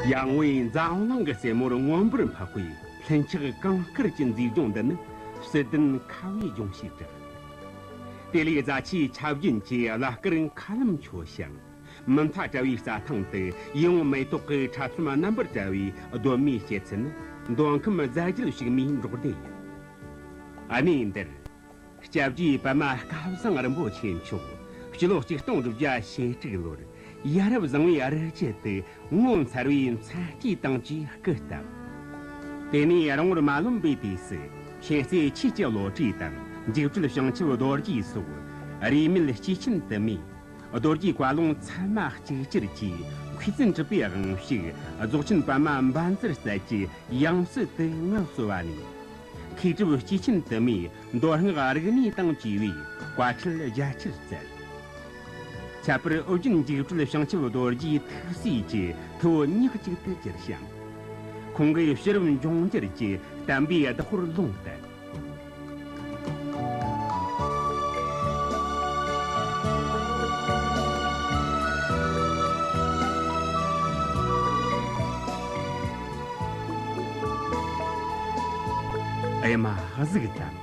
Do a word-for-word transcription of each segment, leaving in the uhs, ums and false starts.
ཡང་བའི་འཛམ་གླིང་གི་རྩེ་མོར་མངོན་པར་འཕགས་པའི་ལྷུན་ཆགས་གངས་དཀར་གྱི་མཛེས་ལྗོངས་འདི་ནི་སྲིད་ལྡན་ཁ་བའི་ལྗོངས་ཞེས་གྲགས། དེ་ལས་རྫ་ཆུའི་ཆབ་རྒྱུན་གྱི་ལ་དཀར་མཁའ་ལམ་འཁྱོལ་ཞིང་། མུ་མཐའ་བྲལ་བའི་རྩྭ་ཐང་དུ་ཡིད་འོང་མེ་ཏོག་གི་ཁྲ་ཚོམ་རྣམ་པར་བཀྲ་བའི་གདོད་མའི་སྐྱེད་ཚལ་ནི། མདོ་ཁམས་རྫ་རྒྱུད་ཕྱུག་མོའི་འབྲོག་སྡེ་ཡིན། གནས་འདིར། སྐྱབས་རྗེ་པདྨ་སྐལ་བཟང་རིན་པོ་ཆེ་མཆོག་སྤྱི་ལོ་ཆིག་སྟོང་དྲུག་བརྒྱ་ཞེ་དྲུག་ལོར་ཡ་རབས་བཟང་བའི་རི་རྒྱུད་དུ་ངོ་མཚར་བའི་མཚན་བརྐོས་དང་བཅས་སྐུ་བལྟམས། དེ་ནས་རིང་བོར་མ་ལོན་པའི་དུས་སུ་མཁྱེན་བརྩེ་ཆོས་ཀྱི་བློ་གྲོས་དང་འཇིགས་བྲལ་བྱང་ཆུབ་རྡོ་རྗེ་སོགས་རིས་མེད་སྐྱེས་ཆེན་དུ་མས། རྡོ་རྗེ་བཀའ་ལུང་ཚད་མ་གཅིག་གྱུར་གྱི་མཁས་བཙུན་གྲུབ་པའི་དབང་ཕྱུག་རྫོགས་ཆེན་པདྨ་འབའ་འཛུལ་རྩལ་གྱི་ཡང་སྲིད་དུ་མངའ་གསོལ་བ་ནས། མཁས་གྲུབ་སྐྱེས་ཆེན་དུ་མས་མདོ་སྔགས་རིག་གནས་དང་བཅས་པའི་བཀའ་ཁྲིད་རྒྱ་ཆེར་བསྩལ། ཁྱད་པར་ཨོ་རྒྱན་འཇིགས་བྲལ་བྱང་ཆུབ་རྡོ་རྗེའི་ཐུགས་སྲས་ཀྱི་ཐུ་བོ་ཉག་གཅིག་ཏུ་གྱུར་ཞིང་། ཁོང་གིས་ཕྱི་རབས་འབྱུང་འགྱུར་གྱི་བསྟན་པའི་བདག་པོར་ལོངས་སྤྲད། ཨེ་མ་གཟིགས་དང་།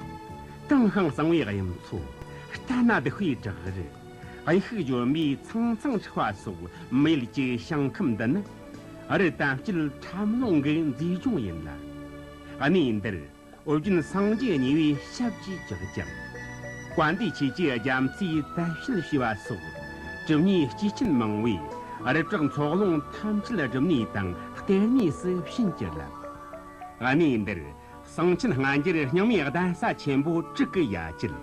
དྭངས་ཤིང་གཙང་བའི་གཡུ་མཚོ། ལྟ་ན་སྡུག་པའི་བྲག་རི། གཡུ་ཤུག་ལྗོན་པའི་ཚང་ཚང་འཁྲིགས་པ་སོགས་མི་ཡུལ་གྱི་ཞིང་ཁམས་འདི་ནི། རི་དམ་སྐྱེད་ཁྲམ་ལུང་གི་མཛེས་ལྗོངས་ཡིན་ལ། གནས་འདིར་ཨོ་རྒྱན་སངས་རྒྱས་གཉིས་པོའི་ཞབས་ཀྱིས་བཅགས་ཀྱང་། བཀའ་འདུས་ཆོས་ཀྱི་རྒྱ་མཚོས་དར་སྤེལ་བྱས་པ་སོགས་གྲུབ་བརྙེས་སྐྱེས་ཆེན་མང་བོས་རི་བྲག་མཚོ་ཀླུང་ཐམས་ཅད་སྒྲུབ་གནས་དང་ལྟེ་གནས་སུ་བྱིན་གྱུར་ལ། གནས་འདིར། གསང་ཆེན་སྔ་འགྱུར་རྙིང་མའི་གདན་ས་ཆེན་པོ་དྲུག་གི་ཡ་གྱལ་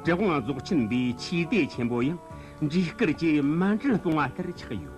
གྲི་གུང་རྫོགས་ཆེན་པའི་ཆོས་སྡེ་ཆེན་པོ་ཡང་འབྲས་དཀར་གྱི་མཎྜལ་སྤུངས་པ་ལྟར་ཆགས་ཡོད།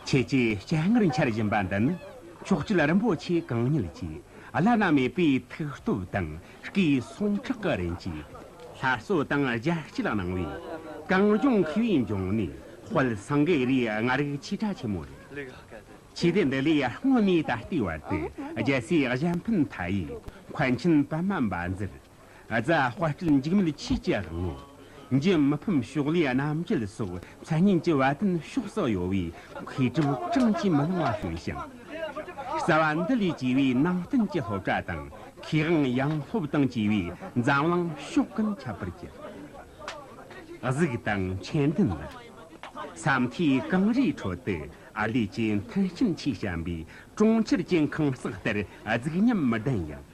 ཁྱེད་ཀྱིས་སྤྱན་སྔར་འཆར་བཞིན་པ་འདི་ནི་མཆོག་སྤྲུལ་རིན་པོ་ཆེ་གང་ཉིད་ཀྱི་བླ་ན་མེད་པའི་ཐུགས་སྟོབས་དང་སྐུའི་སུངས་ཁྲག་གི་རིན་གྱིས། སླར་གསོ་དང་རྒྱ་སྐྱེད་གནང་བའི་གངས་ལྗོངས་མཁས་པའི་འབྱུང་གནས་དཔལ་སེང་གེ་རིའི་ལྔ་རིག་ཆོས་གྲྭ་ཆེན་མོ་རེད། ཆོས་སྡེ་འདི་ལས་སྔོན་ནས་ད་ལྟའི་བར་དུ་རྒྱལ་སྲས་གཞན་ཕན་མཐའ་ཡས། མཁན་ཆེན་པདྨ་འབའ་འཛུལ། རྫ་དཔལ་སྤྲུལ་འཇིགས་མེད་ཆོས་ཀྱི་དབང་པོ། འཇུ་མི་ཕམ་ཕྱོགས་ལས་རྣམ་རྒྱལ་སོགས་མཚན་སྙན་གྱི་བ་དན་ཕྱོགས་སུ་གཡོ་བའི་མཁས་གྲུབ་བགྲང་གིས་མི་ལང་བ་བྱོན་ཞིང་། རྩ་བ་འདི་ལས་སྐྱེས་པའི་ནང་བསྟན་གྱི་སློབ་གྲྭ་དང་མཁས་དབང་ཡང་སློབ་དང་བཅས་པའི་འཛམ་གླིང་ཕྱོགས་ཀུན་ཁྱབ་པར་གྱུར། གཟིགས་དང་མཁྱེན་ལྡན་ལགས། ས་མཐོའི་གངས་རིའི་ཁྲོད་དུ་ཨར་ལས་ཀྱི་མཐུན་རྐྱེན་ཆེས་བྱམས་པའི་གྲོང་ཁྱེར་གྱི་ཁང་བརྩེགས་ལྟར་གཟུགས་ཉམས་མི་ལྡན་ཡང་།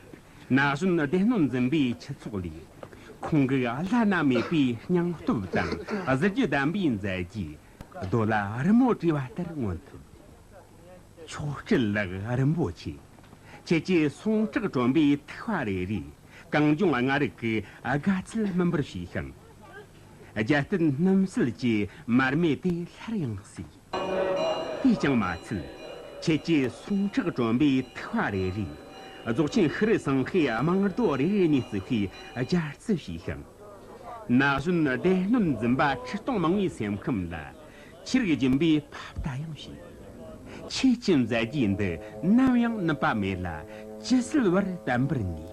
ན་གཞོན་སྡེ་སྣོད་འཛིན་པའི་ཁྱུ་ཚོགས་ལས། ཁོང་གི་བླ་ན་མེད་པའི་སྙིང་སྟོབས་དང་གཟི་བརྗིད་ལྡན་པའི་མཛད་རྗེས་རྡོ་ལ་རི་མོ་བྲིས་པ་ལྟར་མངོན་ཐུབ། མཆོག་སྤྲུལ་ལགས་རིན་པོ་ཆེ། ཁྱེད་ཀྱི་སུངས་ཁྲག་དྲོན་པའི་ཐིགས་པ་རེ་རེས་གངས་ལྗོངས་ལྔ་རིག་གི་དགའ་ཚལ་སྨིན་པར་བྱས་ཤིང་། རྒྱལ་བསྟན་སྣུམ་ཟད་ཀྱི་མར་མེ་དེ་སླར་ཡང་གསོས། དེས་ཀྱང་མ་ཚད། ཁྱེད་ཀྱི་སུངས་ཁྲག་དྲོན་པའི་ཐིགས་པ་རེ་རེས་རྫོགས་ཆེན་ཤྲཱི་སེང་ཁའི་དམངས་རྡོ་རེ་རེ་ནས་བརྩིགས་པའི་རྒྱ་རྩི་བྱས་ཤིང་། ན་གཞོན་སྡེ་སྣོད་འཛིན་པ་ཁྲི་སྟོང་མང་བོའི་སེམས་ཁམས་ལ་ཆེ་རིགས་སྦྱིན་པའི་ཕབ་ལྟ་ཡང་བྱས། ཁྱེད་ཀྱི་མཛད་རྗེས་འདི་ནམ་ཡང་ནུབ་པ་མེད་ལ་ཇི་སྲིད་བར་བརྟན་པར་ངེས།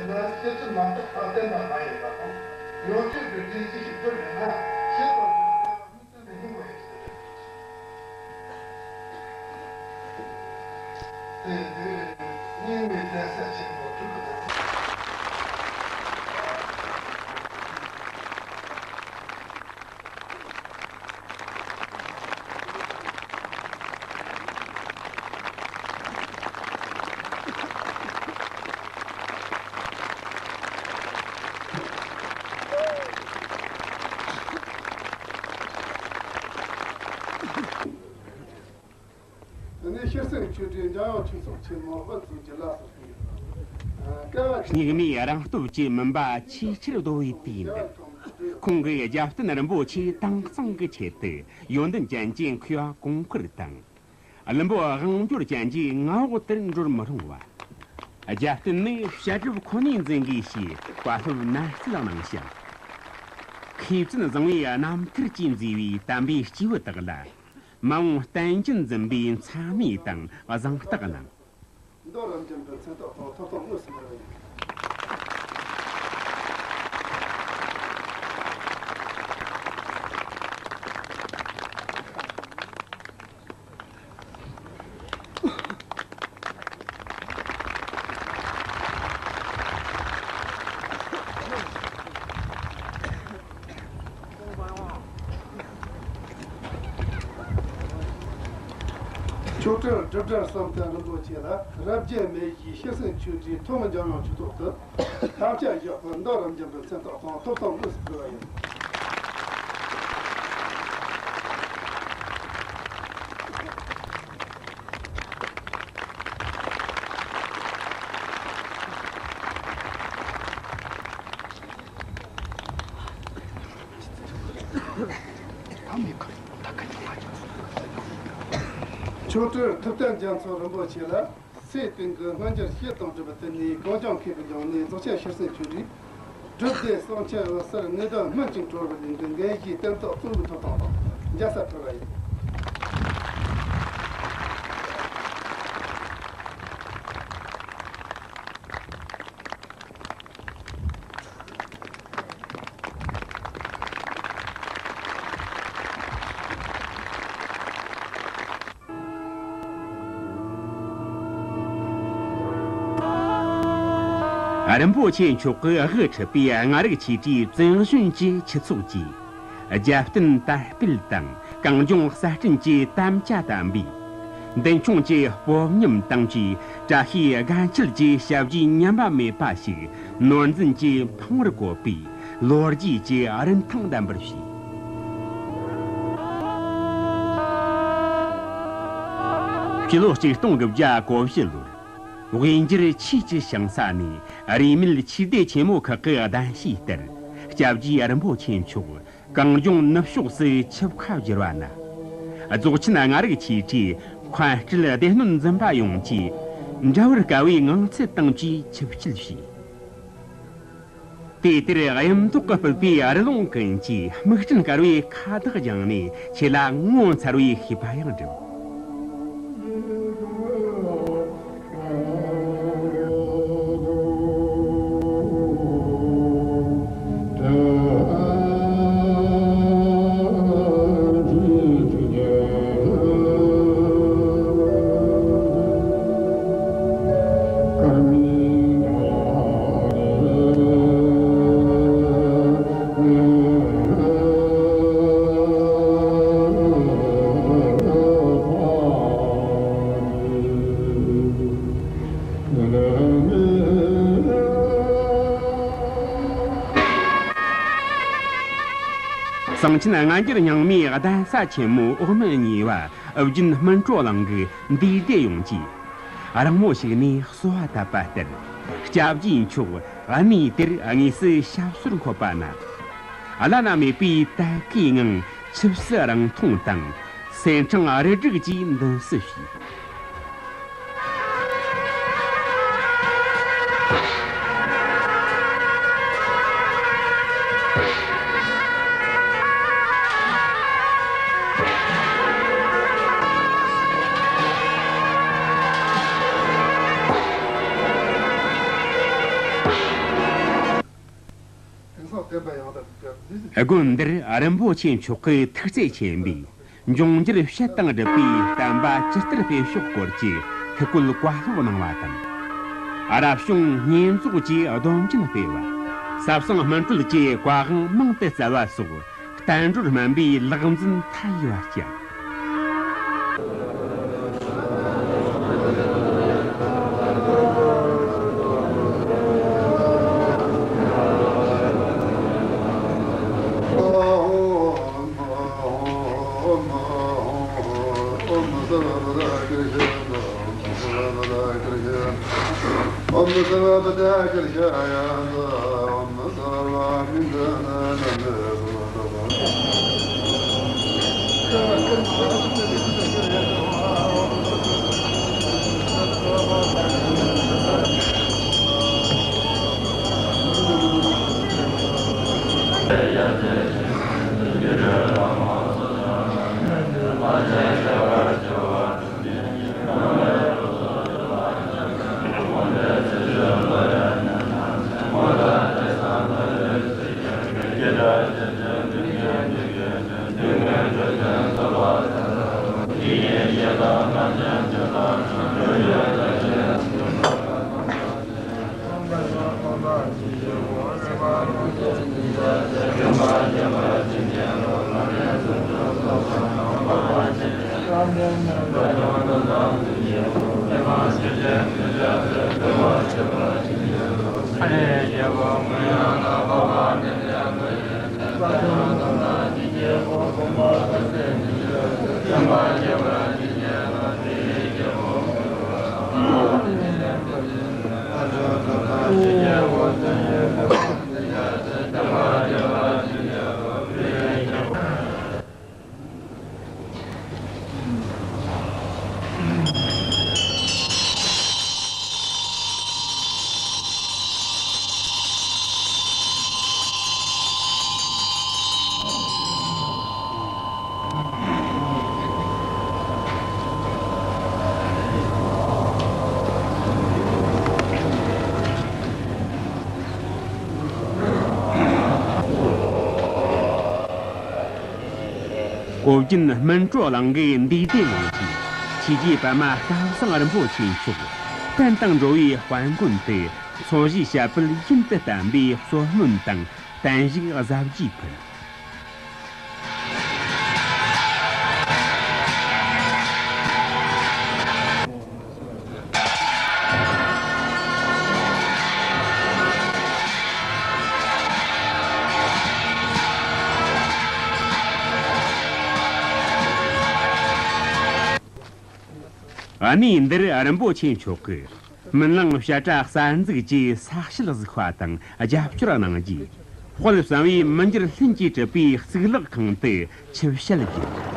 ན་སྐྱེ་ཚུལ་མ་གཏོགས་རྟག་བརྟན་པ་མ་ཡིན་པ་དང་། ཡོངས་གཅོད་ཀྱི་སྒྲིག་གཞི་ཞིག་བསྒྲུབས་ཡོད་ན་ཞེས་པ་ཚོས་དམིགས་བསལ་གྱི་སྙིང་པོ་ཡིན་ཟེར། དེ་ཡིན་དུས་རྙིང་མའི་གདན་ས་ཆེན་པོ་བཙུགས་པ་དང་། དེ་ནས་ཤྲཱི་སེང་ཆོས་སྒྲོན་འཇམ་དབྱངས་ཆོས་ཚོགས་ཆེན་མོ་དབུ་འཛུགས་ཀྱི་ལ་སོགས་ཀྱི། སྙིགས་མའི་རང་སྟོབས་ཀྱིས་མུན་པ་ཆེས་ཆེར་བརྡོལ་བའི་དུས་འདིར། ཁོང་གིས་རྒྱབ་རྟེན་རིན་པོ་ཆེ་དྭངས་གཙང་གི་ཆེད་དུ་ཡོན་ཏན་ཅན་གྱི་མཁས་པ་གོང་བཀུར་དང་། བླུན་པོ་དབང་འབྱོར་ཅན་གྱི་མངའ་འོག་ཏུ་འགྲོར་མི་རུང་བ། རྒྱབ་རྟེན་ནི་བཤད་སྒྲུབ་ཁོ་ནས་འཛིན་དགོས་ཞེས་བཀའ་སློབ་ནན་གསལ་གནང་ཞིང་། མཁས་བཙུན་བཟང་བོའི་རྣམ་ཐར་གྱིས་མཛེས་པའི་དམ་པའི་སྐྱེས་བུ་དག་ལ། མ་འོངས་བསྟན་ཅིང་འཛིན་པའི་མཚན་སྨད་དང་གཟེངས་རྟགས་གནང་། མདོ་རབ་འབྱམས་པའི་མཚན་རྟགས་དང་ཐོབ་ཐང་དངོས་སུ་འབུལ་བ་ཡིན། མཆོག་སྤྲུལ་སྒྲུབ་གྲྭ་བསམ་གཏན་རིན་པོ་ཆེ་ལ་རབ་རྒྱས་མེད་བཞིའི་ཤྲཱི་སེང་ཆོས་སྒྲོན་ཐོག་མའི་འཇམ་དབྱངས་ཆོས་ཚོགས་སུ་དམ་བཅའ་བཞག་པར་མདོ་རབ་འབྱམས་པའི་མཚན་རྟགས་དང་ཐོབ་ཐང་དངོས་སུ་ཕུལ་བ་ཡིན། མཆོག་སྤྲུལ་ཐུབ་བསྟན་རྒྱ་མཚོ་རིན་པོ་ཆེ་ལ་ཚེ་སྟེང་གི་སྔ་འགྱུར་བཤད་དང་སྒྲུབ་པའི་དོན་ནི་གངས་ལྗོངས་མཁས་པའི་ལྗོངས་ནས་རྫོགས་ཆེན་ཤྲཱི་སེང་ཆོས་སྒྲོན་སྒྲུབ་སྡེ་གསུང་ཆེན་འོད་ཟེར་ངེས་དོན་སྨིན་ཅིང་གྲོལ་བའི་གླིང་གི་དགོན་གཞིའི་སྟོན་ཐོག་གཙོ་བོའི་ཐོབ་ཐང་དང་མཇལ་ས་ཕུལ་བ་ཡིན། རིན་པོ་ཆེ་མཆོག་གིས་དབུ་ཁྲིད་པའི་ལྔ་རིག་ཆོས་གྲྭའི་བཙུན་གཞོན་གྱི་ཁྱུ་ཚོགས་ཀྱིས། རྒྱབ་རྟེན་དར་སྤེལ་དང་གངས་ལྗོངས་གསར་སྐྲུན་གྱི་དམ་བཅའ་དམ་པའི། མདུན་མཆོང་གི་སྤོབས་ཉམས་དང་བཅས་བཀྲ་ཤིས་དགའ་འཁྱིལ་གྱི་ཞབས་རྗེས་ཉམས་པ་མེད་པ་ཞིག་ནོར་འཛིན་གྱིས་འཕང་བར་བཀོད་པའི་ལོ་རྒྱུས་ཀྱི་རིན་ཐང་ལྡན་པར་བྱས། སྤྱི་ལོ་གཅིག་སྟོང་དགུ་བརྒྱ་གོ་བཞི་ལོར་དབུས་འགྱུར་ཆོས་ཀྱི་ཞིང་ས་ནས་རིས་མེད་ཆོས་སྡེ་ཆེན་མོ་ཁག་གི་གདན་ཞུས་ལྟར་སྐྱབས་རྗེ་རིན་པོ་ཆེ་མཆོག་གངས་ལྗོངས་ནུབ་ཕྱོགས་སུ་ཆིབས་ཁ་བསྒྱུར་བ་ན། རྫོགས་ཆེན་ལྔ་རིག་ཆོས་གྲྭའི་མཁན་སྤྲུལ་སྡེ་སྣོད་འཛིན་པ་ཡོངས་ཀྱིས་འདྲ་བར་དཀའ་བའི་ངང་ཚུལ་དང་བཅས་ཆིབས་བསྐྱོད་བྱས། དུས་དེར་གཡུ་མདོག་གིས་སྤུད་པའི་རི་ལུང་ཀུན་གྱིས་སྨུག་སྤྲིན་དཀར་བོའི་ཁ་བཏགས་བརྒྱངས་ནས་ཆོས་ལ་ངོ་མཚར་བའི་ཤེས་པ་ཡང་བསྒྲིམས། གསང་ཆེན་སྔ་འགྱུར་རྙིང་མའི་གདན་ས་ཆེན་མོ་འོག་མིན་གཉིས་པ་ཨུ་རྒྱན་སྨིན་གྲོལ་གླིང་གི་འདུས་སྡེ་ཡོངས་ཀྱིས་རིང་མོ་ཞིག་ནས་གསོལ་བ་བཏབ་པ་ལྟར། སྐྱབས་རྗེ་མཆོག་གནས་དེར་དངོས་སུ་ཞབས་སོར་འཁོད་པ་ན། བླ་ན་མེད་པའི་དད་གུས་ངང་ཆིབས་སུ་རིང་ཐུང་དང་སེམས་ཁྲང་རུ་སྒྲིག་གིས་འདུན་བསུ་ཞུས། དགོན་འདིར་རིན་པོ་ཆེ་མཆོག་གིས་ཐུགས་བརྩེ་ཆེན་པོས་འབྱུང་འགྱུར་བཤད་དང་སྒྲུབ་པའི་བསྟན་པ་ཇི་ལྟར་སྤེལ་ཕྱོགས་སྐོར་གྱི་ཐུགས་བཀོད་བཀའ་སློབ་གནང་བ་དང་། རབ་བྱུང་བསྙེན་རྫོགས་ཀྱི་སྡོམ་རྒྱུན་སྤེལ་བ། ཟབ་གསང་སྨིན་གྲོལ་གྱི་བཀའ་དབང་མང་དུ་སྩལ་བ་སོགས་བསྟན་འགྲོར་སྨན་པའི་ལེགས་འཛིན་མཐའ་ཡས་པ་བསྐྱངས། གོ་རྒྱུན་སྨིན་གྲོལ་གླིང་གི་འདུས་སྡེ་ནང་གི་ཆོས་རྗེ་པདྨ་སྐལ་བཟང་རིན་པོ་ཆེ་མཆོག་བསྟན་དང་འགྲོ་བའི་དཔལ་མགོན་དུ་འཚོ་བཞིའི་བྱ་བལ་ཡུན་དུ་བརྟན་པའི་གསོལ་སྨོན་དང་བརྟན་བཞུགས་གཟབ་རྒྱས་ཕུལ། གནས་འདིར་རིན་པོ་ཆེ་མཆོག་གིས་སྨིན་གླིང་བཤད་གྲྭ་གསར་འཛུགས་ཀྱི་ས་གཞིལ་གཟིགས་པ་དང་རྒྱབ་སྐྱོར་གནང་རྗེས། དཔལ་བསམ་ཡས་མི་འགྱུར་ལྷུན་གྱིས་གྲུབ་པའི་གཙུག་ལག་ཁང་དུ་ཆིབས་ཞལ་བསྒྱུར།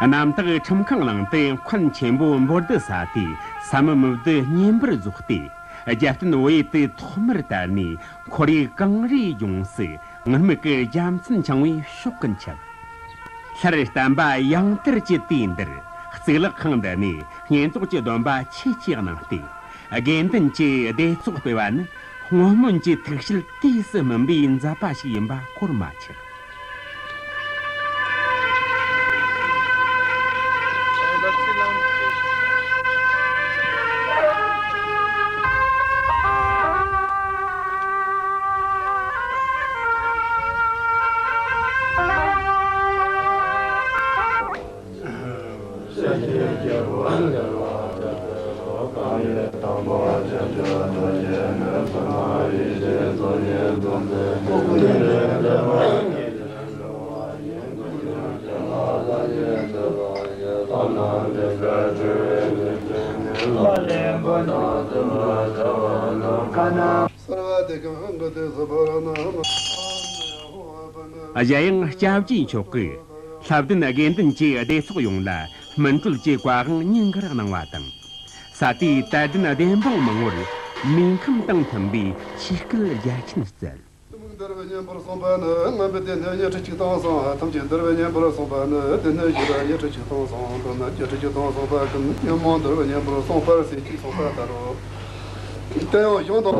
གནམ་བདག་ཁྲིམས་ཁང་ནང་དུ་མཁན་ཆེན་པོ་འབོད་སྡུད་ས་དེས་ས་མི་མི་བདུད་བསྙེན་པར་རྫོགས་ཏེ། རྒྱལ་བསྟན་བོད་ཡུལ་དུ་ཐོག་མར་དར་ནས། ཁོར་ཡུག་གངས་རིའི་ལྗོངས་སུ་ངུར་སྨྲིག་གི་རྒྱལ་མཚན་འཆང་བའི་ཕྱོགས་ཀུན་ཁྱབ། སླར་བསྟན་པ་ཡང་དར་གྱི་དུས་འདིར། གཙུག་ལག་ཁང་འདི་ནས་བསྙེན་རྫོགས་ཀྱི་སྡོམ་པ་ཆོས་ཀྱིས་གནང་སྟེ། དགེ་འདུན་གྱི་སྡེ་ཚོགས་སྤེལ་བ་ནི་སྔོན་སྨོན་གྱི་ཐུགས་བཞེད་དུས་སུ་སྨིན་པའི་མཛད་པ་ཞིག་ཡིན་པ་གོར་མ་ཆག། གཞན་ཡང་སྐྱབས་རྗེ་མཆོག་གིས་ལྷ་ལྡན་དགེ་འདུན་གྱི་སྡེ་ཚོགས་ཡོངས་ལ་སྨིན་གྲོལ་གྱི་བཀའ་དབང་སྙིང་གར་གནང་བ་དང་། ས་དེའི་དད་ལྡན་བདེན་དཔང་མང་བོར་མིང་ཁམས་དང་མཐུན་པའི་ཆོས་སྐད་རྒྱ་ཆེན་སྩལ། ཐུན་མོང་འདུལ་བའི་བསྙེན་པར་སོང་བ་ནི། མངོན་པའི་སྡེ་སྣོད་ཉི་ཁྲི་ཆིག་སྟོང་གསུམ། ཐམས་ཅད་འདུལ་བའི་བསྙེན་པར་སོང་བ་ནི། སྡེ་སྣོད་བཞི་རུ་ཉི་ཁྲི་ཆིག་སྟོང་གསུམ། མདོར་ན་ཉི་ཁྲི་ཆིག་སྟོང་གསུམ་པ་ཀུན། ཉོན་མོངས་འདུལ་བའི་བསྙེན་པར་སོང་བར་ཟེར་ཅེས་གསུངས་པ་ལྟར་རོ། དེ་ཡང་གཞུང་དང་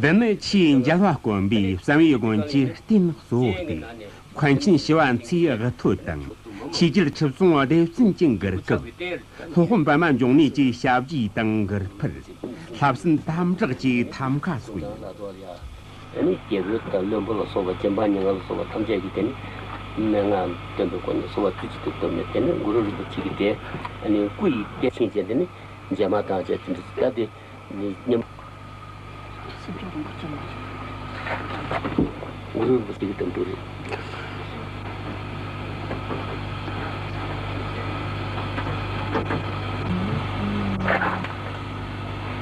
འདི་ནི་ཆེས་མཇལ་བ་དཀོན་པའི་བསམ་ཡས་དགོན་གྱི་རྟེན་གཙོ་བོ་སྟེ། མཁན་ཆེན་ཞི་བ་འཚོའི་དབུ་ཐོད་དང་། ཆོས་རྒྱལ་ཆིག་རྫོང་ལྡེ་བཙན་གྱི་གུར་སྐབས། སློབ་དཔོན་པདྨ་འབྱུང་གནས་ཀྱི་ཞབས་རྗེས་དང་གུར་ཕུར། ལྷ་བསང་དམ་དྲག་གི་ཐམ་ཀ་སོགས་ཡིན། ཨ་ནི་རྒྱལ་པོ་དང་བློན་པོ་ལ་སོགས་པ་སྦྱིན་པ་མྱ་ངན་ལ་སོགས་པ་ཐམས་ཅད་ཀྱིས་དེ་ནི་མན་ངག་སྟོན་པའི་སྒོ་ནས་གསོལ་བ་ཐུགས་རྗེ་ཆེན་པོས་བཏབ་ནས། དེ་ནི་གུ་རུ་རིན་པོ་ཆེ་གིས་དེ་ཨ་ནི་སྐུ་ཡི་གཏེར་ཆེན་བྱས། དེ་ནི་མཇལ་མ་དང་བཅས་དེ་འདྲ་ད་དེ་ནི་མཉམ། གུ་རུ་རིན་པོ་ཆེ་གི་འདམ་བུ་རེད།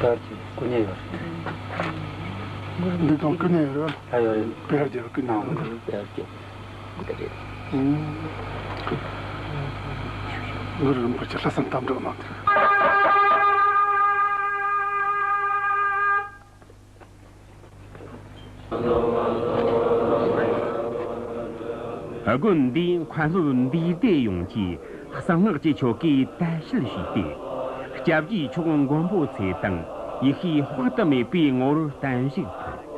དར་གྱི་སྐུ་བརྙན་ཡོད་རེད། འདི་དང་སྐུ་བརྙན་ཡོད་རེད། ད་ཡོད་རེད། དར་གྱི་སྐུ་བརྙན་ཡོད་རེད། དར་གྱི། དེ་རེད། ཨང་། གུ་རུ་རིན་པོ་ཆེ་ལྷག་བསམ་དམ་བསྒྲགས་གནང་སྟེ། དགོན་འདིའི་མཁན་སློབ་འདུས་སྡེ་ཡོངས་ཀྱིས་གསང་སྔགས་ཀྱི་ཆོ་གའི་དད་བཤུལ་བྱས་ཏེ། སྐྱབས་རྗེ་མཆོག་མགོན་པོ་ཚེ་དང་ཡེ་ཤེས་དཔག་ཏུ་མེད་པའི་ངོ་བོར་བརྟན་བཞུགས་ཕུལ།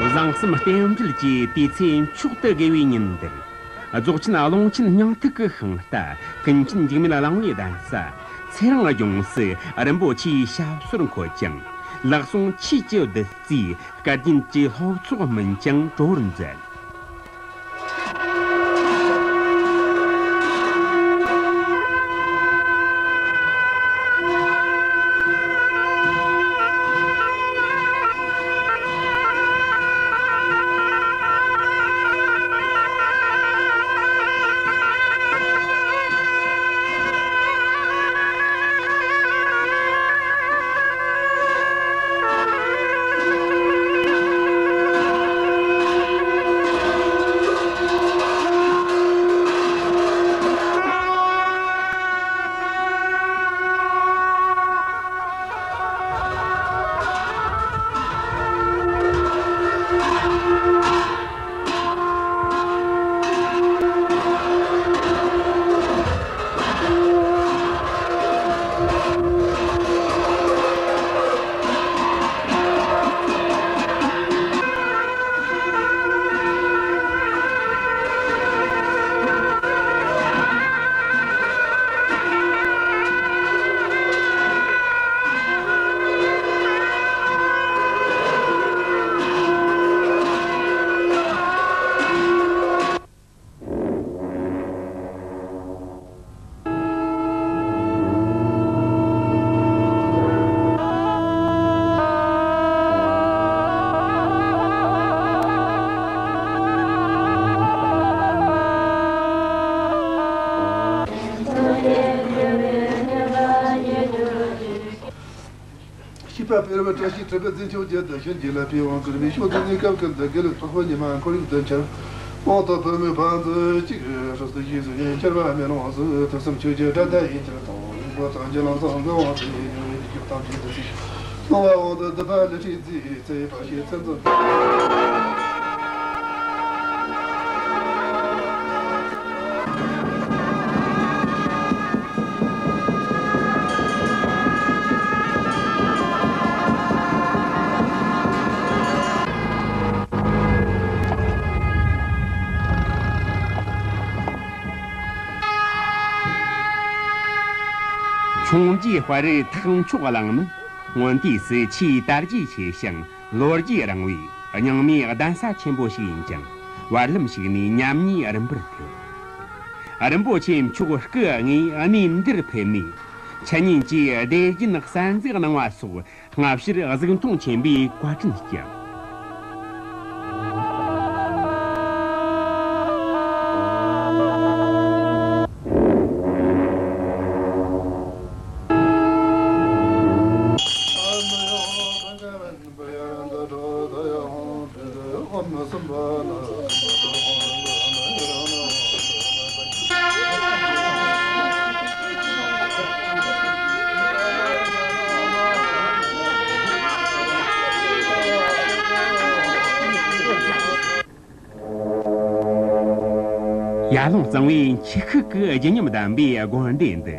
བཟང་གསུམ་རྟེན་འབྲེལ་གྱི་དུས་ཚེས་མཆོག་ཏུ་དགེ་བའི་ཉིན་འདིར། རྫོགས་ཆེན་ཀློང་ཆེན་སྙིང་ཐིག་གི་ཤིང་རྟ་ཀུན་མཁྱེན་འཇིགས་མེད་གླིང་པའི་གདན་ས་ཚེ་རིང་ལྗོངས་སུ་རིན་པོ་ཆེའི་ཞབས་སོར་འཁོད་ཅིང་། ལག་ཟུང་ཆོས་ཀྱི་བདུད་རྩིས་སྐལ་ལྡན་གྱི་སློབ་ཚོགས་སྨིན་ཅིང་གྲོལ་བར་མཛད། བཤིས་པ་ཕེར་བ་བཀྲ་ཤིས་ཁྲི་པའི་འཛིན་སྐྱོང་རྒྱལ་དུ་ཞུ། རྒྱལ་ལ་པའི་དབང་བསྐུར་བའི་ཕྱོགས་དུས་ནས་སྐབས་ཀུན་ཏུ་དགེ་ལེགས་ཚོགས་པ་ཉི་མ་འཁོར་ཡུག་ཏུ་འཆར། དབང་དུ་བུད་མེད་ཕན་ཚུན་གཅིག་ཧྲིལ་སུ་ཡིས་སུ་ཡིན་གྱུར་པ་མེ་ལོང་སུ། དུས་གསུམ་ཆོས་ཀྱི་སྒྲ་དང་ཡིན་གྱུར་ཏོང་། རིག་པ་དང་རྒྱུད་ལ་སངས་རྒྱས་དབང་དུ་ཡིན། ཡོན་ཏན་གྱི་ཐམས་ཅད་དུ་ཞིག་སྣང་བ་དབང་དུ་སྡུད་པ་ལས་ཁྲིད་རྩིས་ཚེ་ཡི་བར་ཞིག་ཚེ་འཛིན། འཕྱོངས་རྒྱས་དཔའ་རིས་ཐག་མཆོག་གླིང་ནི་སྔོན་དུས་སུ་ཆེས་དར་རྒྱས་ཆེ་ཞིང་ལོ་རྒྱུས་རིང་བའི་རྙིང་མའི་གདན་ས་ཆེན་པོ་ཞིག་ཡིན་ཅིང་། བར་ལམ་ཞིག་ནས་ཉམས་ཉེས་རིམ་པར་ཐེབས། རིན་པོ་ཆེ་མཆོག་སྐུ་དངོས་གནས་འདིར་ཕེབས་ནས་འཆད་ཉན་གྱི་སྡེ་རྒྱུན་གསར་འཛུགས་གནང་བ་སོགས་སྔ་ཕྱིར་གཟིགས་མཐོང་ཆེན་པོས་བཀའ་དྲིན་བསྐྱངས། ཡར་ཀླུང་གཙང་བོའི་འཁྱུ་ཤུག་གི་བརྗིད་ཉམས་ལྡན་པའི་དགོན་སྡེ་འདི།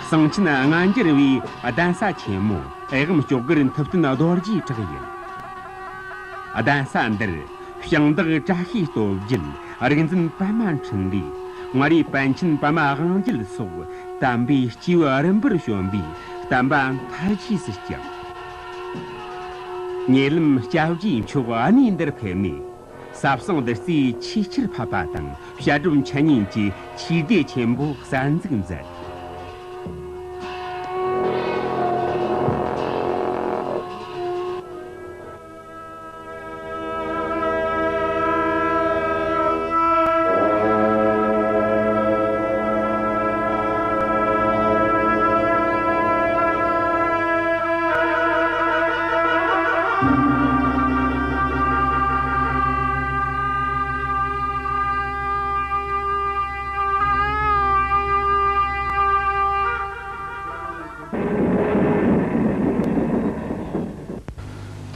གསང་ཆེན་སྔ་འགྱུར་བའི་གདན་ས་ཆེན་མོ་ཨེ་ཝཾ་སྐྱོགས་སྒར་མཐུ་སྟོན་རྡོ་རྗེའི་བྲག་ཡིན། གདན་ས་འདིར་ཞིང་བདག་བཀྲ་ཤིས་སྟོབས་རྒྱལ། རིག་འཛིན་པདྨ་འཕྲིན་ལས། མངའ་རིས་པཎ་ཆེན་པདྨ་དབང་རྒྱལ་སོགས་དམ་པའི་སྐྱེས་བུ་རིམ་པར་བྱོན་པའི་བསྟན་པ་མཐར་རྒྱས་སུ་བསྐྱངས། ཉེ་ལམ་སྐྱབས་རྗེ་མཆོག་གནས་འདིར་ཕེབས་ནས། ཟབ་གསང་བདུད་རྩིའི་ཆོས་ཆར་ཕབ་པ་དང་། བཤད་སྒྲུབ་འཆད་ཉན་གྱི་ཆོས་སྡེ་ཆེན་པོ་གསར་འཛུགས་མཛད།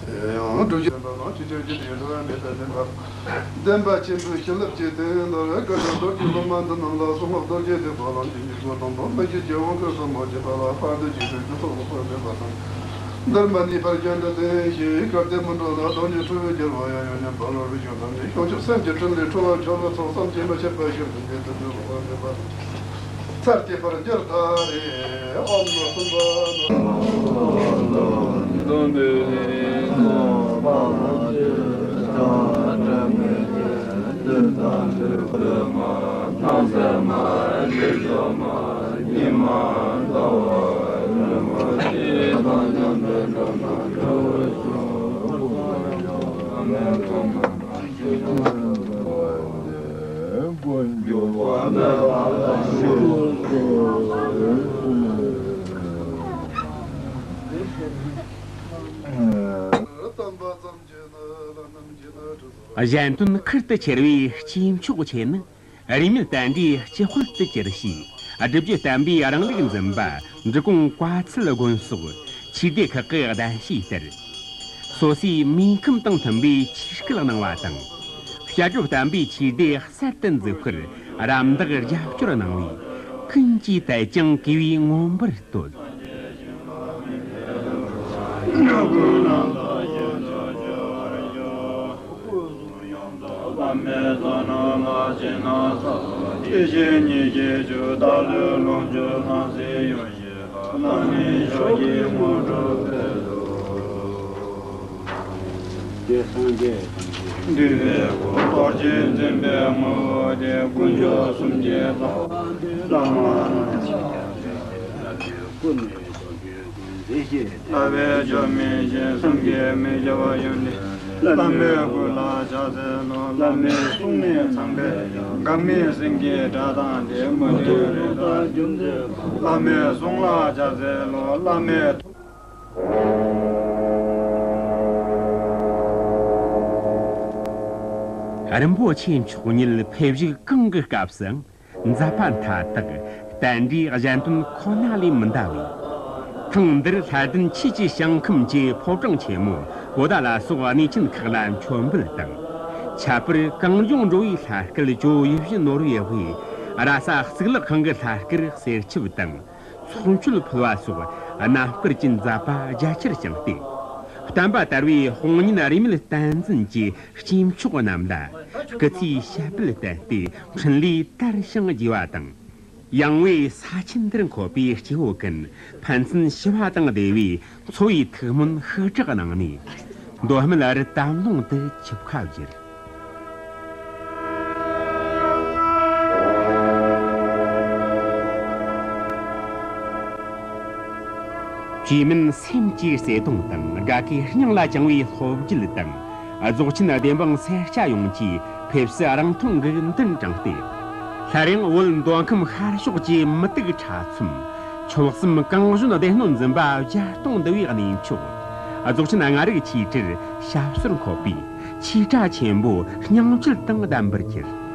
དེ་ཡང་སྒྲུབ་བརྒྱུད་པ་དང་ཆོས་ཕྱོགས་ཀྱི་དེ་ཡང་ཐོག་མེད་པར་ལྡན་པ། བདེན་པ་ཆེན་པོའི་བྱིན་རླབས་ཀྱི་དོན་དུ་བཀའ་དྲིན་རྡོ་རྗེ་སློབ་མ་འདི་རྣམས་ལ་གསུང་ངག་རྡོ་རྗེ་ཐེག་པ་ལམ་གྱི་འཇུག་སྒོ་དང་པོ་མི་བསྐྱོད་རྒྱལ་དབང་སྐུ་གསུམ་མ་བསྐྱོད་པ་ལ་ཕན་བདེ་སྐྱེད་པའི་རྒྱུ་ཚོགས་ལོག་པར་མེད་པ་དང་། འདིར་མ་ནུས་པར་རྒྱུན་དུ་བརྟན་ཞིང་བཀའ་སྡེ་མི་འགྲོ་ལ་བདག་ཉིད་ཁྲོ་བོའི་རྒྱལ་བ་ཡང་ཡང་མཉམ་པ་ལ་རིགས་ཀྱང་དམ་ནས་བྱང་ཆུབ་སེམས་ཀྱི་ཕྲིན་ལས་འཁྲུལ་བ་འཆོལ་བ་ཚོགས་བསམ་གྱིས་མི་ཁྱབ་པ་ཤིན་ཏུ་འབྱེད་དུ་འགྲོ་ལོག་པར་མེད་པ་དང་། ཚར་གཅིག་པར་འགྱུར་ཐ་རེ། ཨོཾ་ནི་སིམ་བྷ་ན། གཞན་དོན་ཁུར་དུ་ཁྱེར་བའི་སྐྱེས་མཆོག་ཆེ་ནི། རིས་མེད་བསྟན་འགྲོའི་སྤྱི་དཔལ་དུ་གྱུར་ཞིང་། སྒྲུབ་བརྒྱུད་བསྟན་པའི་རིང་ལུགས་འཛིན་པ་འབྲི་གུང་བཀའ་ཚལ་དགོན་སོགས་ཆོས་སྡེ་ཁག་གི་གདན་ཞུས་ལྟར། སོ་སོའི་མིང་ཁམས་དང་མཐུན་པའི་ཆོས་སྐལ་གནང་བ་དང་། བཤད་སྒྲུབ་བསྟན་པའི་ཆོས་སྡེ་གསར་དུ་འཛུགས་པར་རམ་འདེགས་རྒྱབ་སྐྱོར་གནང་བས། ཀུན་གྱིས་དད་ཅིང་གུས་པའི་མངོན་པར་བསྟོད། བླ་མེད་བསོད་ནམས་ལ་ཕྱི་ནང་གསང་། སྐྱེ་ཤི་གཉིས་ཀྱི་རྒྱུ། བདག་བློའི་ལོངས་སྤྱོད་སྣང་སྲིད་ཡོངས་ཤེས་པ། བླ་མེད་ཕྱོགས་ཀྱི་དངོས་གྲུབ་སྩལ་དོ། འདུས་པའི་སྐུ་རྡོ་རྗེ་འཛིན་པའི་ངོ་བོ་སྟེ། དཀོན་མཆོག་གསུམ་གྱི་ལྷ། བླ་མ་རྣམས་ཀྱི་སྐུ་ནི། བསླབ་པའི་མཆོག་མིན་ཞིང་། བསམ་གྱིས་མི་ཁྱབ་པ་ཡོན་ཏན། བླ་མའི་སྐུ་ལ་ཕྱག་འཚལ་ལོ། བླ་མའི་གསུང་ནི་ཚངས་པའི་འགག་མེད་སེང་གེའི་སྒྲ་དང་འདྲ། མ་ལུས་རིགས་དང་རྒྱུ་མཚན་པ། བླ་མའི་གསུང་ལ་ཕྱག་འཚལ་ལོ། བླ་མའི། རིན་པོ་ཆེ་མཆོག་ཉིད་ཕེབས་བཞུགས་གང་གི་སྐབས་སུའང་། མཛད་པ་མཐའ་དག་བསྟན་འགྲོའི་གཞན་དོན་ཁོ་ན་ལས་མི་འདའ་བས། ཐེངས་འདིར་ལྷ་ལྡན་ཆོས་ཀྱི་ཞིང་ཁམས་ཀྱི་ཕོ་བྲང་ཆེན་མོ་པོ་ཏཱ་ལ་སོགས་གནས་ཆེན་ཁག་ལ་མཆོད་འབུལ་དང་། ཁྱད་པར་གངས་ལྗོངས་འགྲོ་བའི་ལྷ་སྐལ་ཇོ་ཡིད་བཞིན་ནོར་བུའི་དབུས་ར་ས་གཙུག་ལག་ཁང་གི་ལྷ་སྐལ་གསེར་ཆིབས་དང་། ཚོགས་མཆོད་ཕུལ་བ་སོགས་རྣམ་དཀར་གྱི་མཛད་པ་རྒྱ་ཆེར་བསྐྱངས་ཏེ། བསྟན་པ་དར་བའི་དཔུང་གཉེན་རིས་མེད་བསྟན་འཛིན་གྱི་སྐྱེས་མཆོག་རྣམས་ལ་སྐུ་ཚེའི་ཞབས་པད་བརྟན་ཏེ་འཕྲིན་ལས་དར་ཞིང་རྒྱས་པ་དང་། ཡང་བའི་ས་ཆེན་འདིར་འཁོད་པའི་སྐྱེ་བོ་ཀུན་ཕན་ཚུན་ཞི་བ་དང་བདེ་བའི་འཚོ་བའི་ཐུགས་སྨོན་ཤུགས་དྲག་གནང་ནས། མདོ་སྨད་རི་དམ་ལུང་དུ་ཆིབས་ཁ་བསྒྱུར། བཅོས་མིན་སེམས་ཀྱི་བརྩེ་དུང་དང་། དགའ་ཁའི་སྙིང་ལ་བཅངས་པའི་སློབ་བརྒྱུད་དང་། རྫོགས་ཆེན་བདེན་དཔང་སེར་སྐྱ་ཡོངས་ཀྱིས་ཕེབས་བསུ་རིང་ཐུང་གི་མདུན་དྲངས་ཏེ། སླར་ཡང་བོད་མདོ་ཁམས་ཤར་ཕྱོགས་ཀྱི་མུ་ཏིག་ཁྲ་ཚོམ། ཆོལ་གསུམ་གངས་ལྗོངས་བདེ་སྣོད་འཛིན་པ་བརྒྱ་སྟོང་འདུ་བའི་གནས་མཆོག་རྫོགས་ཆེན་ལྔ་རིག་ཆོས་གྲྭར་ཞབས་སོར་འཁོད་པའི་ཆོས་གྲྭ་ཆེན་པོ་རྙིང་བཅུད་དང་ལྡན་པར་གྱུར།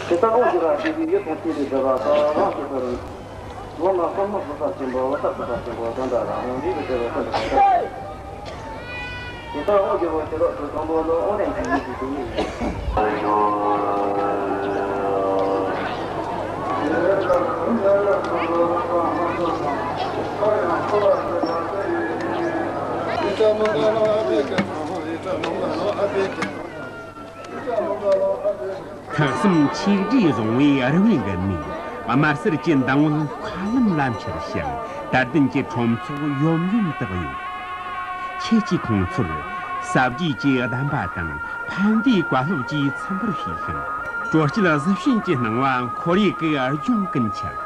དེ་ལྟར་དབང་བསྒྱུར་བ་སྡེ་པའི་ཡུལ་དང་བཅས་པའི་སྒྲུབ་པ་ལ་རང་བཞིན་དུ། ལོ་ན་སོར་མོ་བུ་ས་ཆེན་པོ་བུ་ས་བུ་ས་ཆེན་པོ་དོན་དག་རང་དབང་འདུས་པའི་སྒྲུབ་པ་ཀུན་ཏུ་གང་དག་དེ་ལྟར་དབང་བསྒྱུར་བ་ཤེས་རབ་ཀྱི་དང་པོ་ལ་དབང་རིང་གི་ཡིད་ཀྱི་སྡུག་བསྔལ་ཡིན། ཐེག་གསུམ་ཆོས་སྒྲས་བཟུང་བའི་རི་བོའི་མགུལ་ནས་དམར་སེར་གྱི་མདངས་འོད་མཁའ་ལམ་ལ་འཕྱུར་ཞིང་དད་ལྡན་གྱི་ཁྲོམ་ཚོགས་ཡོམ་ཡོམ་དུ་གཡོ། ཁྱེད་ཀྱིས་ཁོང་ཚོར་ཟབ་རྒྱས་ཀྱི་གདམས་པ་དང་ཕན་བདེའི་བཀའ་སློབ་ཀྱིས་འཚམས་པར་ཞུས་ཤིང་། དྲོ་སྐྱིད་གཟི་བྱིན་གྱི་སྣང་བ་ཁོར་ཡུག་གི་ལྗོངས་ཀུན་ཁྱབ།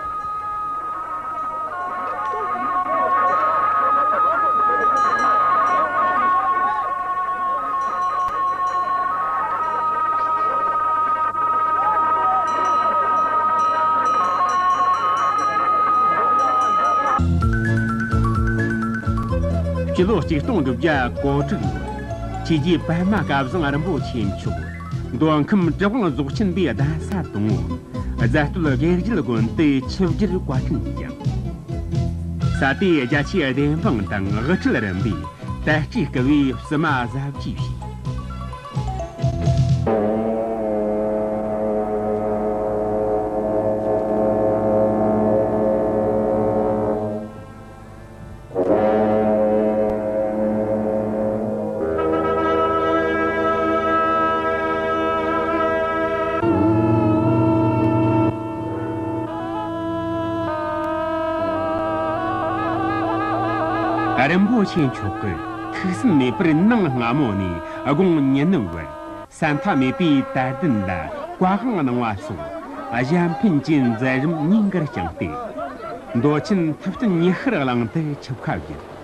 སྤྱི་ལོ་གཅིག་སྟོང་དྲུག་བརྒྱ་གོ་དྲུག་ལོར་ཆོས་རྗེ་པདྨ་བཀའ་བཟང་རིན་པོ་ཆེ་མཆོག་མདོ་ཁམས་གྲུབ་དབང་རྫོགས་ཆེན་པའི་གདན་ས་དང་པོ་རྫ་སྟོད་དགེ་བརྒྱད་དགོན་དུ་ཆིབས་བསྒྱུར་བཀའ་དྲིན་བསྐྱངས། ས་དེའི་རྒྱ་ཆེའི་བདེན་དཔང་དང་དབུ་ཁྲིད་རིམ་པས་དད་སྤྲོས་སྐུལ་བའི་བསུ་མ་ཟབ་རྒྱས་བྱས། རིན་པོ་ཆེ་མཆོག་གིས་ཐུགས་སེམས་མེད་པར་ནང་སྔ་མོ་ནས་དགུང་ཉི་ནུབ་བར་ས་མཐའ་མེད་པའི་དད་ལྡན་ལ་བཀའ་དབང་གནང་བ་སོགས་གཞན་ཕན་གྱི་མཛད་རིམ་ཉིན་འགར་བསྐྱངས་ཏེ། མདོ་ཆེན་ཐུབ་བསྟན་ཉི་ཤུར་གླིང་དུ་ཆིབས་ཁ་བཞེས།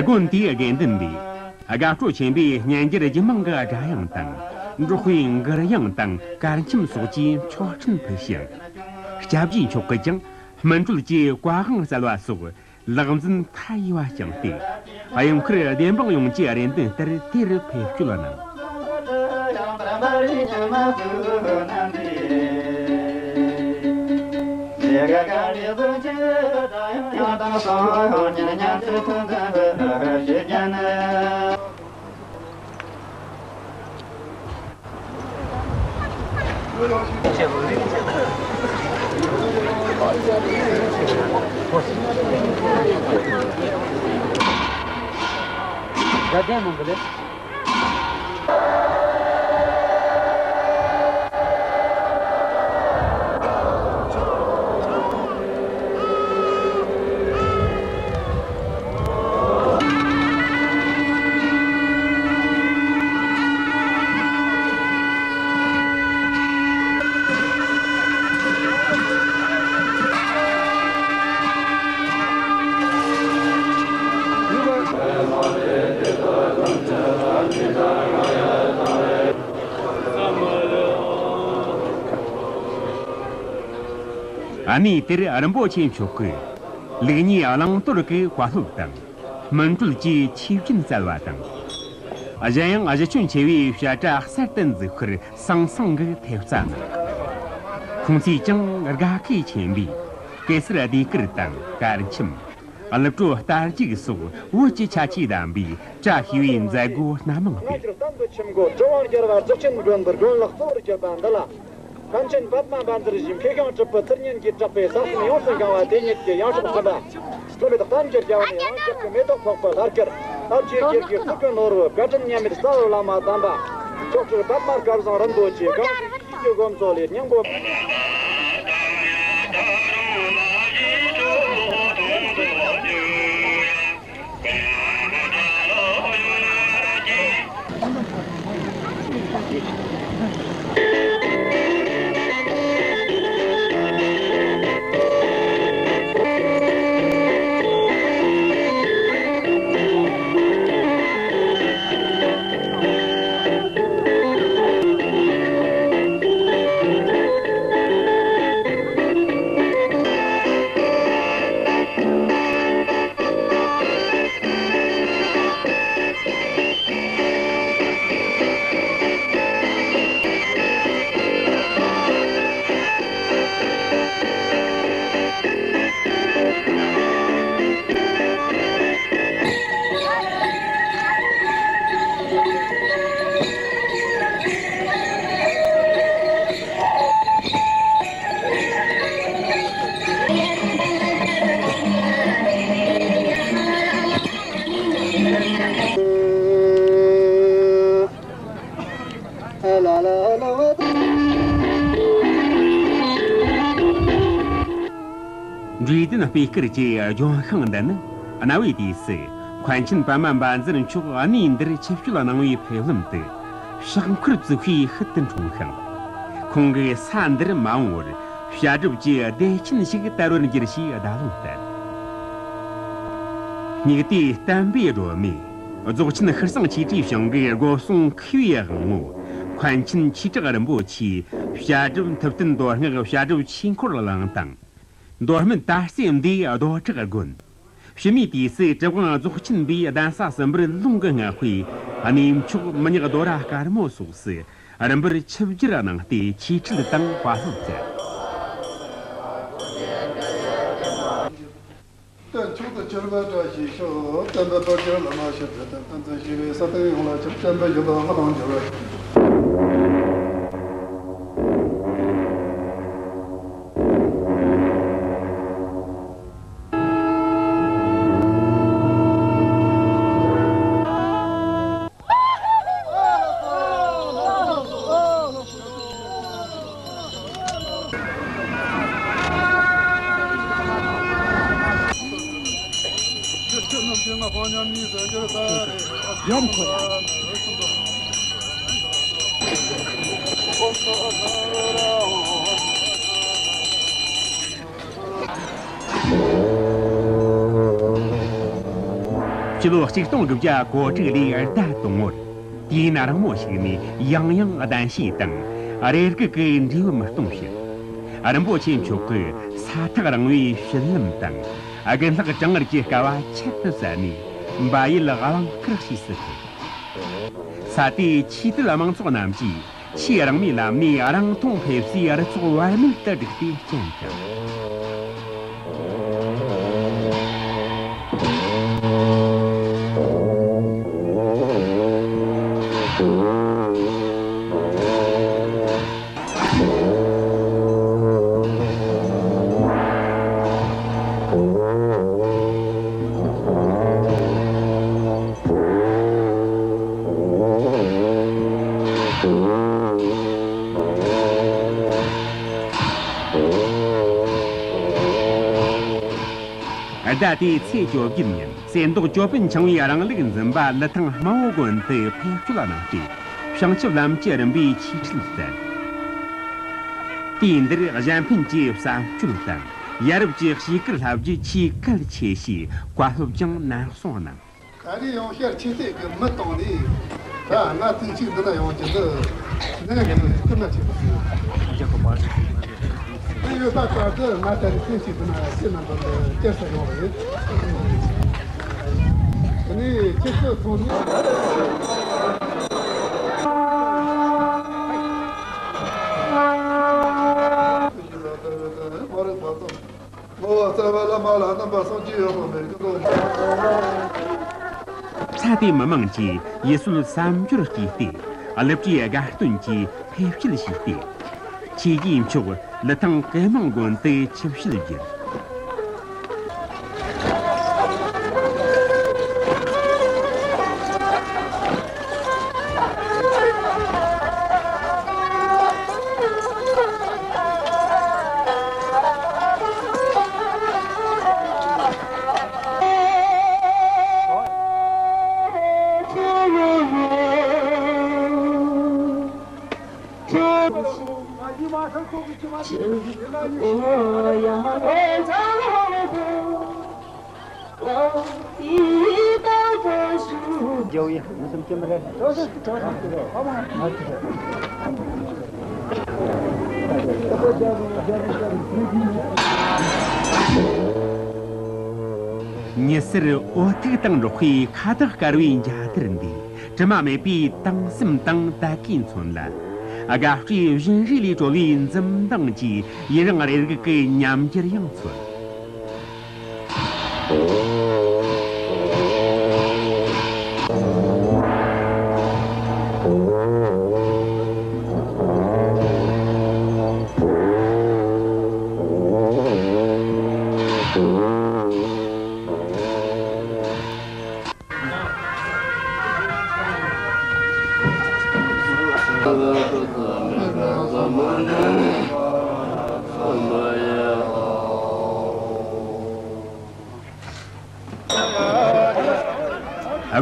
དགོན་དེའི་དགེ་འདུན་པས་དགའ་སྤྲོ་ཆེན་པོས་སྙན་འགྱུར་རྒྱུད་མང་གི་སྒྲ་དབྱངས་དང་། འབྲོག་པའི་མགུར་དབྱངས་དང་གར་འཆམ་སོགས་ཀྱིས་མཆོད་སྤྲིན་ཕུལ་ཞིང་། སྐྱབས་རྗེ་མཆོག་གིས་ཀྱང་སྨིན་གྲོལ་གྱི་བཀའ་དབང་སྩལ་བ་སོགས་ལེགས་འཛིན་མཐའ་ཡས་པ་བསྐྱངས་ཏེ། དབྱངས་མཁར་བདེན་དཔང་ཡོངས་ཀྱི་རེ་འདུན་ལྟར་དེར་ཕེབས་བསྐྱོད་གནང་། གནས་དེར་རིན་པོ་ཆེ་མཆོག་གིས། ལུགས་གཉིས་བླང་དོར་གྱི་བཀའ་སློབ་དང་། སྨིན་གྲོལ་གྱི་ཆོས་བརྒྱུད་གསལ་བ་དང་། གཞན་ཡང་གཞི་ཁྱོན་ཆེ་བའི་བཤད་གྲྭ་གསར་དུ་འཛུགས་ཤར་ཟང་ཟིང་གི་ཐེབས་རྩ་གནང་། ཁོང་ཚོས་ཀྱང་དགའ་མཁས་ཆེན་པོས་གེ་སར་ཟློས་གར་དང་གར་འཆམ། གླུ་བྲོ་རྟ་རྒྱུག་སོགས་བོད་ཀྱི་ཆ་ཆས་བདམས་པའི་བཀྲ་ཤིས་པའི་མཛད་སྒོ་སྣ་མང་སྤེལ། སྔ་ཕྱིར་གཏམ་གྱི་ཆུ་མགོ་གྲུབ་དབང་རྒྱལ་བ་རྫོགས་ཆེན་མགོན་པོའི་དགོན་ལག་གཙོ་བོར་གྱུར་པ་འདི་ལ། མཁན་ཆེན་པདྨ་བཛྲ་ཞེས་མཁས་ཤིང་གྲུབ་པའི་ཚུལ་བརྙན་གྱིས་གྲགས་པའི་ས་གསུམ་ཡོངས་སུ་གང་བ་དེ་ཉིད་ཀྱི་ཡང་སྲིད་གསུམ་པ། བརྩོན་པའི་གཏམ་གྱི་རྒྱལ་བ་ནས་ཡང་ཞབས་ཀྱི་མེ་ཏོག་ཕོག་པའི་ལྷ་སྐལ། ལྷ་བཅས་སྒེར་གྱི་སྐུ་ཀུན་ནོར་བུ་བཀའ་དྲིན་མཉམ་མེད་རྩ་བའི་བླ་མ་དམ་པ། མཆོག་སྤྲུལ་པདྨ་སྐལ་བཟང་རིན་པོ་ཆེ་གང་ཞིག་ཀྱི་སྒོམ་ཚོགས་ལས་སྙིང་པོ། འབྲས་ལྡན་སྤོས་དཀར་གྱི་ལྗོན་ཤིང་འདི་ནི་གནའ་བོའི་དུས་སུ་མཁན་ཆེན་པདྨ་བཛྲ་མཆོག་གནས་འདིར་ཆིབས་བསྐྱོད་གནང་བའི་ཕེབས་ལམ་དུ་ཕྱག་འཁོར་བཙུགས་ཤིང་ཤུལ་དུ་འཁྲུངས་ཤིང་། ཁོང་གིས་ས་འདིར་མ་འོངས་པར་བཤད་སྒྲུབ་ཀྱི་བདེ་ཆེན་ཞིག་དར་བར་འགྱུར་ཞེས་བརྡ་ལན་བསྟན། སྙིགས་དུས་བསྟན་པའི་སྒྲོན་མེ་རྫོགས་ཆེན་ཤྲི་སེང་ཆོས་སྒྲོན་ཞིང་གི་སྒོ་སྲུང་མཁས་པའི་དབང་པོ་མཁན་ཆེན་ཆོས་གྲགས་རིན་པོ་ཆེས་བཤད་སྒྲུབ་ཐུབ་བསྟན་མདོ་སྔགས་བཤད་སྒྲུབ་ཆོས་འཁོར་གླིང་དང་། མདོ་སྨད་དར་རྩེ་མདོའི་རྡོ་བྲག་དགོན། ཕྱི་མའི་དུས་སུ་གྲུབ་དབང་རྫོགས་ཆེན་པའི་གདན་ས་གསུམ་པར་ལུང་གིས་བསྔགས་པའི་གནས་མཆོག་མི་ཉག་རྡོ་ར་དཀར་མོ་སོགས་སུ་རིམ་པར་ཆིབས་བསྒྱུར་གནང་སྟེ་ཆོས་ཁྲིད་དང་དཔའ་སློབ་མཛད། སྟོན་མཆོག་ཏུ་གྱུར་པའི་བཀྲ་ཤིས་ཤོག། བསྟན་པའི་དར་རྒྱས་ལ་མ་ཞིག་འཕེལ་དང་བསྟན་འཛིན་ཞི་བའི་ས་སྟེང་ཡོངས་ལ་ཁྱབ། བསྟན་པའི་ཡུལ་དུ་ལྷ་དང་འབྱོར་བའི། སྤྱི་ལོ་གཅིག་སྟོང་དགུ་བརྒྱ་གོ་དྲུག་ལོའི་ཟླ་དང་པོར། དུས་ཡུན་རིང་མོ་ཞིག་ནས་ཡང་ཡང་གདན་ཞུས་དང་རེ་སྒུག་གི་འབྲས་བུ་མི་སྟོང་ཞིང་། རིན་པོ་ཆེ་མཆོག་གི་ས་ཐག་རིང་བའི་བཤུལ་ལམ་དང་དགུན་ལྷག་གྲང་ངར་གྱི་དཀའ་བ་ཁྱད་དུ་བསད་ནས་འབའ་ཡུལ་གླིང་དཀར་ཞེས་སུ་ཐོགས། ས་དེའི་ཆོས་དད་དམངས་ཚོགས་རྣམས་ཀྱིས་ཆེས་རིང་མོའི་ལམ་ནས་རིང་ཐུང་ཕེབས་སའི་རི་ཚོགས་བར་མེད་དུ་བསྒྲིགས་ཏེ་བསྐྲུན་ཅིང་། ཟླ་དེའི་ཚེས་བཅོ་བརྒྱད་ཉིན་གསེར་མདོག་ཅོད་པན་འཆང་བའི་རིང་ལུགས་འཛིན་པ་ཀླུ་ཐང་དམར་པོ་དགོན་དུ་ཕེབས་སྐྱོད་གནང་སྟེ་བྱང་ཆུབ་ལམ་གྱི་རིམ་པའི་ཆོས་ཁྲིད་མཛད། དུས་འདིར་གཞན་ཕན་གྱི་བསམ་སྤྱོད་དང་ཡ་རབས་ཀྱི་གཤིས་ཀར་བསླབ་རྒྱུ་ཆེས་གལ་ཆེ་ཞེས་བཀའ་སློབ་ཀྱང་ནན་གསུངས་གནང་། ག་རེ་ཡང་ཤར་ཆེ་སྟེགས་ཀྱི་མི་བཏང་ནས། ད་ང་ཚོས་གཅིག་འདི་ན་ཡོང་རྒྱུ་འདི་ནས་ངས་སྐུལ་མ་བྱེད་པ་ཟེར། ཡོད་པ་ལྟར་དུ་ང་ད་རེས་ཐེངས་ཤིག་ཏུ་ན་ཁྱེད་རྣམ་པ་ལ་སྐྱེལ་ས་ཡོང་བ་ཡིན། དེ་ནས་ཁྱེད་ཚོ་ཚང་མས། ས་དེའི་མི་མང་གིས་ཡུལ་སྲོལ་གསར་འགྱུར་བརྩིས་ཏེ། གླུ་བྲིས་དགའ་སྟོན་གྱིས་ཕེབས་སྐྱེལ་བྱས་ཏེ། ཆོས་ཀྱི་མཆོག་ལི་ཐང་གུ་མང་དགོན་དུ་ཆིབས་ཞལ་བསྒྱུར། ཉི་ཟེར་འོད་ཐིགས་དང་འགྲོགས་པའི་ཁ་དོག་དཀར་བའི་འཇའ་དར་འདི། དྲི་མ་མེད་པའི་དྭངས་སེམས་དང་དད་གུས་མཚོན་ལ། དགའ་སྤྲོའི་བཞིན་རས་ལས་གྲོལ་བའི་འཛུམ་མདངས་ཀྱིས་ཡུན་རིང་རེ་སྒུག་གི་ཉམས་འགྱུར་ཡང་མཚོན།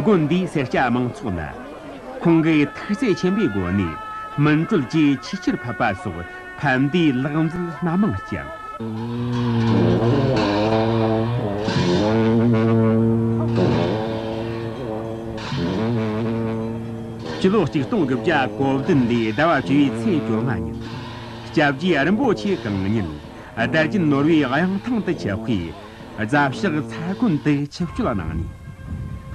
དགོན་འདིའི་སེར་སྐྱ་མང་ཚོགས་ལ། ཁོང་གི་ཐུགས་བརྩེ་ཆེན་པོའི་སྒོ་ནས་སྨིན་གྲོལ་གྱི་ཆོས་ཆར་ཕབ་པ་སོགས་ཕན་བདེའི་ལག་མཛོད་སྣ་མང་བསྐྱངས། སྤྱི་ལོ་གཅིག་སྟོང་དགུ་བརྒྱ་གོ་བདུན་ལོའི་ཟླ་བ་བཅུ་བའི་ཚེས་བཅོ་ལྔ་ཉིན། སྐྱབས་རྗེ་རིན་པོ་ཆེ་གང་ཉིད་དལ་རྒྱུན་ནོར་བུའི་གཡང་ཐང་དུ་ཆིབས་པའི་རྫ་བཤགས་ཚ་དགོན་དུ་ཆིབས་བསྐྱོད་གནང་ནས།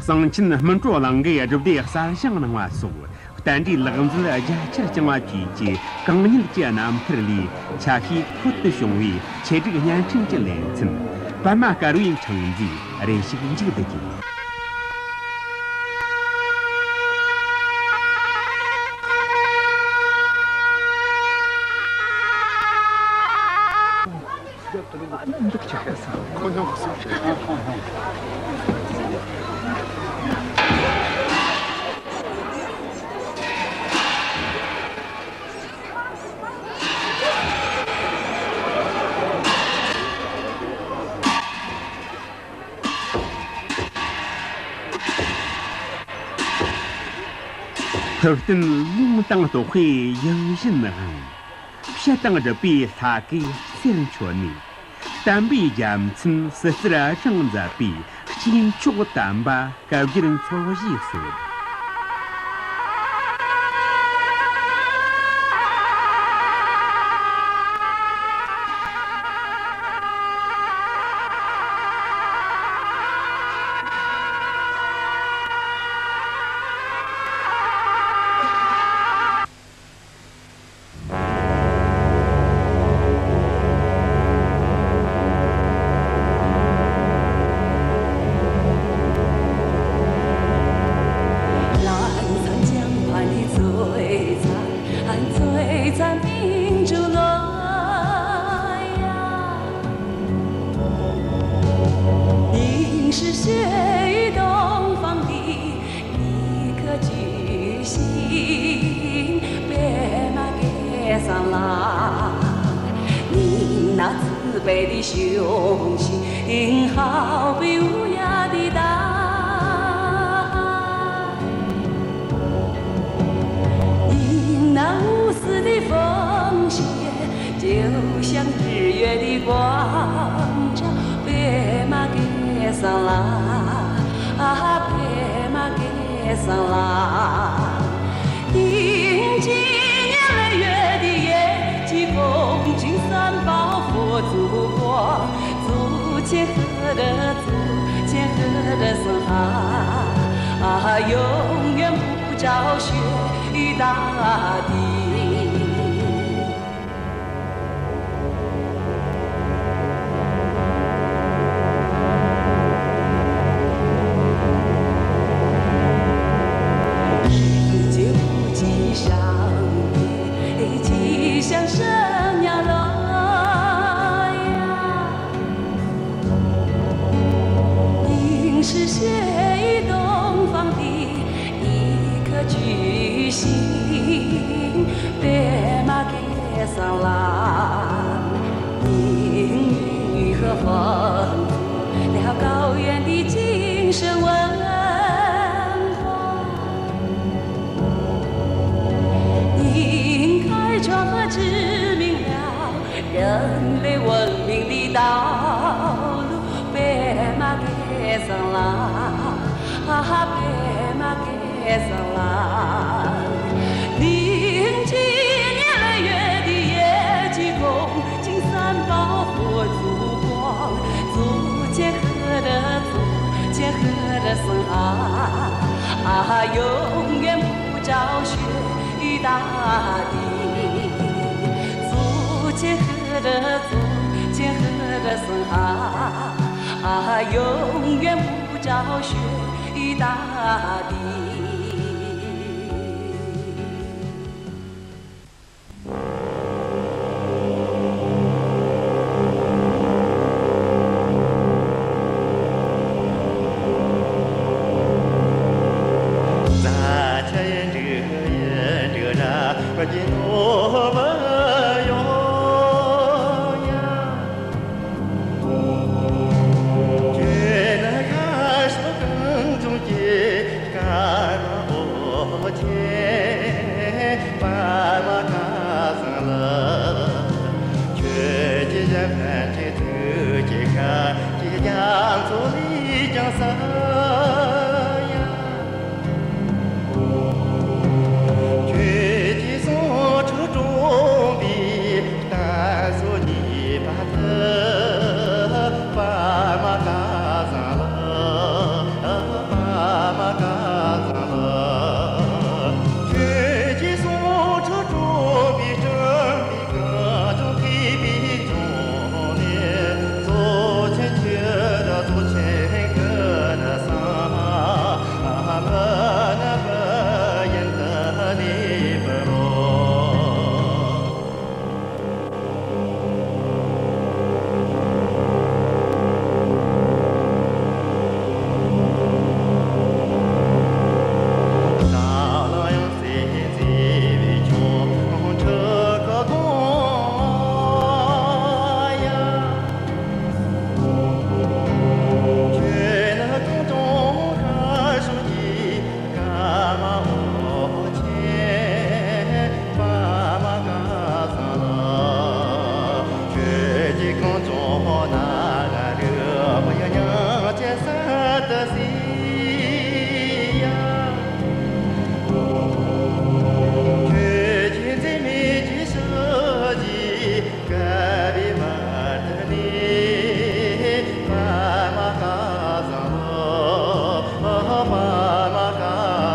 གསང་ཆེན་སྨིན་གྲོལ་གླིང་གི་སྒྲུབ་སྡེ་གསར་བཞེངས་གནང་བ་སོགས་རྟེན་འབྲེལ་ལག་མཛོད་རྒྱ་ཆེར་བསྐྱངས་པ་བཅས་ཀྱི་གང་ཉིད་ཀྱི་རྣམ་ཐར་ལས། ཆ་ཤས་ཁོལ་དུ་བྱུང་བའི་ཆེད་སྒྲིག་བརྙན་འཕྲིན་གྱི་ལེ་ཚན་པདྨ་དཀར་བོའི་འཕྲིན་མཛོད་རེ་ཞིག་མཇུག་བསྡུ་རྒྱུ་ཡིན། ཐུབ་བསྟན་ལུང་དང་རྟོགས་པའི་ཡིད་བཞིན་དབང་། བཤད་དང་སྒྲུབ་པའི་ལྷ་སྐུའི་རྩེར་མཆོད་ནས། བསྟན་པའི་རྒྱལ་མཚན་ཕྱི་སར་སྦྱངས་མཛད་པའི་སྐྱེས་མཆོག་དམ་པ་སྐབས་རྒྱལ་འཚོ་བཞེས་སོ། 见何人？足见何人？啊，永远不找寻的地。 人类文明的道路，白马赶上了，啊，白马赶上了。历经年累月的业积功，金山宝火珠光，足见何德，足见何德。啊，啊，永远不找寻的大地。 足见何德，足见何德。啊，啊，永远不找寻的大地。 ཁྱོད་ཀྱི་གསུང་ཁྲོ་སྒྲོམ་པའི་གཏམ་སོ་གཉིས་པ་དེ། པདྨ་བཀའ་བཟང་ལགས། པདྨ་བཀའ་བཟང་ལགས། ཁྱོད་ཀྱི་གསུང་ཁྲོ་སྒྲོམ་པའི་སྤྲིན་པའི་གངས་ལྗོངས་མཁས་པའི་ལྗོངས་ནས། རྫོགས་ཆེན་ཁྱོད་ར་རྫོགས་ཆེན་ཁྱོད་ར་གསང་། ཁྱོད་ནི་གངས་ལྗོངས་ཤར་ཕྱོགས་ཀྱི་ཀརྨ་ཨོ་རྒྱན་པདྨ་བཀའ་བཟང་ལགས། ཁྱོད་ཀྱི་གངས་ལྗོངས་ན་རུ་བ་ཡ་ཉང་ཅེ་ས་ཏ་སི་ཡ། ཁྱོད་ཀྱི་འཛད་མེད་ཀྱི་ཞབས་ཀྱིས། བཀའ་བའི་བར་དུ་གནས། པདྨ་བཀའ་བཟང་ལགས། པདྨ་བཀའ་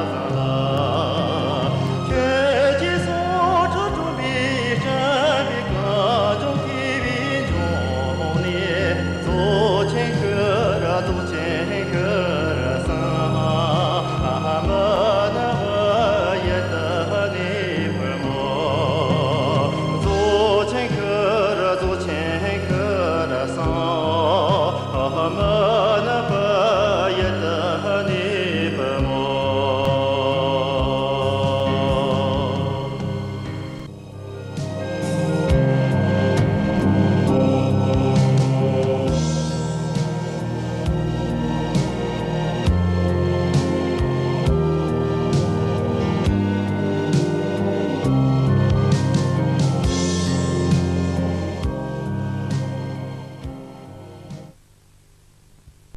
བཟང་ལགས། ཁྱོད་ཀྱི་གསུང་ཁྲོ་སྒྲོམ་པའི་སྤྲིན་པའི་གངས་ལྗོངས་མཁས་པའི་ལྗོངས་ནས། རྫོགས་ཆེན་ཁྱོད་ར་རྫོགས་ཆེན་ཁྱོད་ར་གསང་། མི་ནག་བུ་ཡུལ་དུ་གནས་པར་མོས། རྫོགས་ཆེན་ཁྱོད་ར་རྫོགས་ཆེན་ཁྱོད་ར་གསང་། མི་